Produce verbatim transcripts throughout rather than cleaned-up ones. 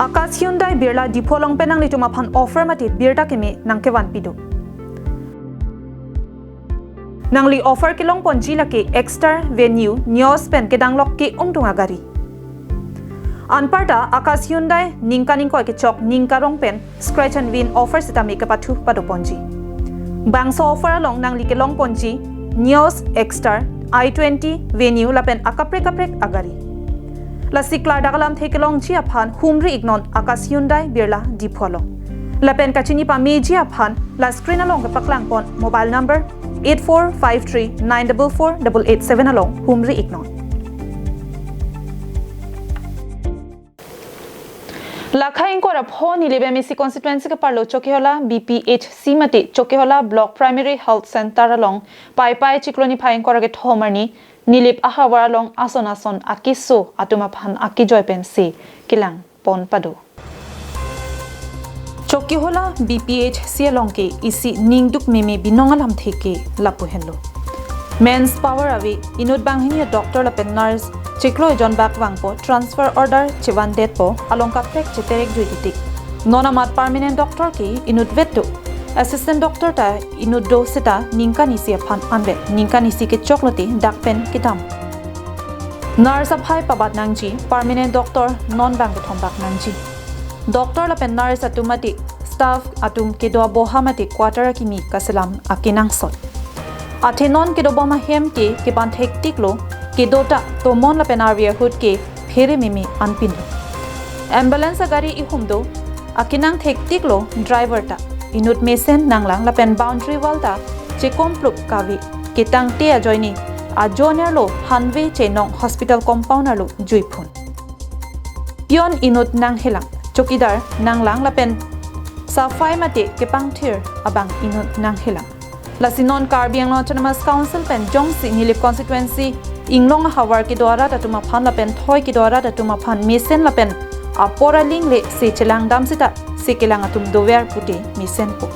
Akash Hyundai Birla Diphu along pen nanglitum aphan offer mate birta keme nangkevanpi do. Nangli offer kelongponji lake Exter, Venue, Nios pen kedanglok ke-ongdung agari. Anparta Akash Hyundai ningkan ingkoi kechok ningkarong pen scratch and win offer sitame kepathu padoponji. Bangso offer along nangli kelongponji Nios, Exter, i twenty, Venue lapen akaprek kaprek agari. Lasi klardak alamthe kelongji aphan humri iknon Akash Hyundai Birla Diphu along. Lapen kachini pameji aphan la screen along kepaklangpon mobile number eight four five three nine double four double eight seven along humri iknon. Lakha ingkoi ra pho Nilip M A C constituency ke-arlo Chokihola B P H C mate Chokihola Block Primary Health Center along Paipai chiklo niphai ingkoi ra kethom arni Nilip ahavar along ason ason akeso atum aphan akejoi pensi kelangpon pado. Chokihola B P H C along ke isi ningduk meme binong alamthe ke lapu henlo. Manpower ave, inut banghini doctor lapen nurse chiklo ejon bak vangpo, transfer order chevandetpo, along kaprek cheterek jui titik. Non amat permanent doctor ke inutvet do. Assistant doctor ta inut do seta ningkan isi aphan anvet, ningkan isi kechok lote dak pen kedam. Nurse aphai pabat nangji, permanent doctor non bang kethom bak nangji. Doctor lapen nurse atum mate staff atum kedo aboha mate quarter akimi kaselam akenangsot. Athe non kedobom ahem ke kepan thektiklo, kedo ta tomon lapen arvi ahut ke phere meme anpinlo. Ambulance agari ihum do, akenang thektiklo driver ta. Inut mesen nanglang lapen boundary wall ta chekomplup kave, ketangte ajoine ajo nerlo hanve chenong hospital compound arlo juiphun. Pion inut nanghelang, chokidar nanglang lapen safai mate kepangthir abang inut nanghelang. Lasi non Karbi Anglong Autonomous Council pen jongsi Nilip constituency inglong ahavar kedo arat atum aphan lapen thoi kedo arat atum aphan mesen lapen apor aling le se chelangdam seta se kelang atum dover pute mesenpo.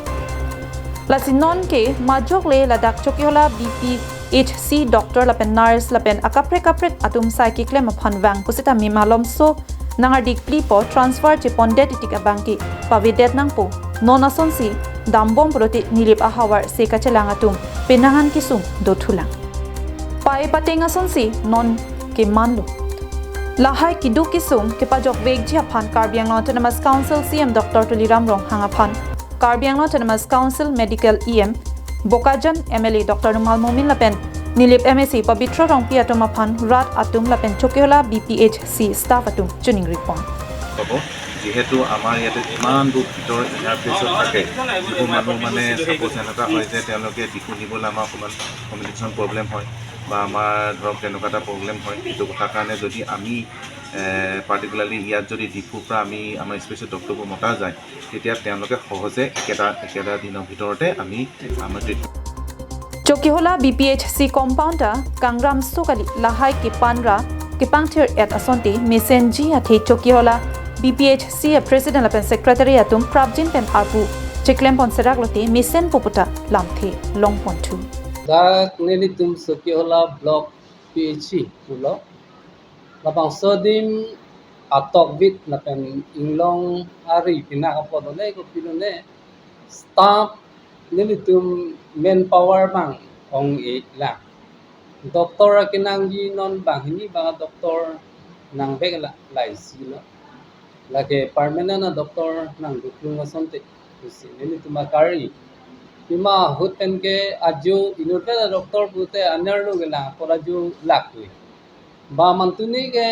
Lasi non ke majok le ladak Chokihola B P H C doctor lapen nurse lapen akaprek kaprek atum sai keklem aphan vang puseta me malomso nangardik plipo, transfer chepondet titik abang ke pavedet nangpo. Non asonsi dambom pulote Nilip ahavar se kachelang atum penang an kesung dothulang. Pai pateng asonsi non kemanlo. Lahai keduk kesung kepajokvekji aphan Karbi Anglong Autonomous Council C E M Doctor Tuliram Ronghang aphan Karbi Anglong Autonomous Council Medical E M, Bokajan M L A Doctor Numal Momin lapen Nilip M A C Pabitra Rongpi atum aphan rat atum lapen Chokihola B P H C staff atum chuning ripon. হ'ব। যিহেতু আমাৰ ইয়াতে যিমানবোৰ ভিতৰ ইনাৰ প্লেচত থাকে, যিবোৰ মানুহ মানে ছাপ'জ এনেকুৱা হয় যে তেওঁলোকে ডিফু নিবলৈ আমাৰ অকণমান কমিউনিকেশ্যন প্ৰব্লেম হয় বা আমাৰ ধৰক তেনেকুৱা এটা প্ৰব্লেম হয়, সেইটো কথাৰ কাৰণে যদি আমি পাৰ্টিকুলাৰলি ইয়াত যদি ডিফুৰ পৰা আমি আমাৰ স্পেচিয়েল ডক্টৰবোৰ মতা যায়, তেতিয়া তেওঁলোকে সহজে একেটা একেটা দিনৰ ভিতৰতে আমি আমাৰ treatment Chokihola B P H C compound ta kangram sukali lahai kepanra kepangthir et asonte mesenji athe Chokihola B P H C a president lapen secretary atum prapjin pen arpu cheklempon serak lote mesenpo puta lamthe longponthu. Dak nelitum Chokihola block P H C pulo. Labangso adim atokvit lapen inglong ari pinak apot lone kopilone staff nelitum manpower bang ong-e lang. Doctor akenangji non banghini bang doctor nangvek la laisi lo. Lake permanent a doctor nangduklung asonte pusi nelitum akari. Pima ahut pen ke ajo inutvet a doctor pute anerlo kelang apor ajo lakpui. Ba mantuni ke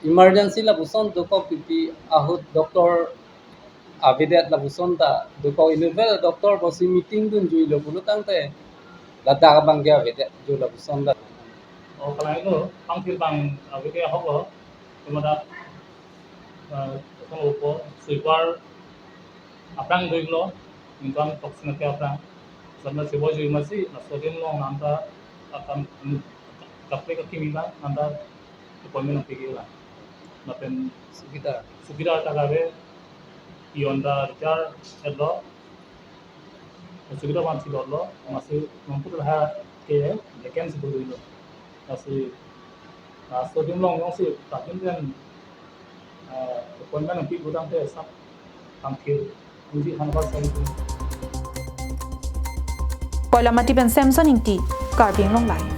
emergency lapuson dokok pipi ahut doctor avedet lapuson ta dokok inutvet a doctor pusi meeting dunjuilo pulo tangte ladak abang ke avedet jo lapuson ta. O kalailo pangthir bang avedet ahok lo. Kemudian eh, kung upo sweeper aphrang doiklo, ningkan toksin ake aphrang. Sabna sebo jui masi, laso adim along nanta akan kaprek akimi lang, nanta appointment nangpiklo. Lapen sukida, sukida ta kave, pion ta retire etlo, sukida vansi dotlo, masi nangput laha ke vacancy bulu ilo. Masi, laso adim along jongsi, takin den ah, appointment nangpi putangte sap tangthir, anji hanvar sari. Koilamati pen Samson Ingti, Karbi Anglong Live.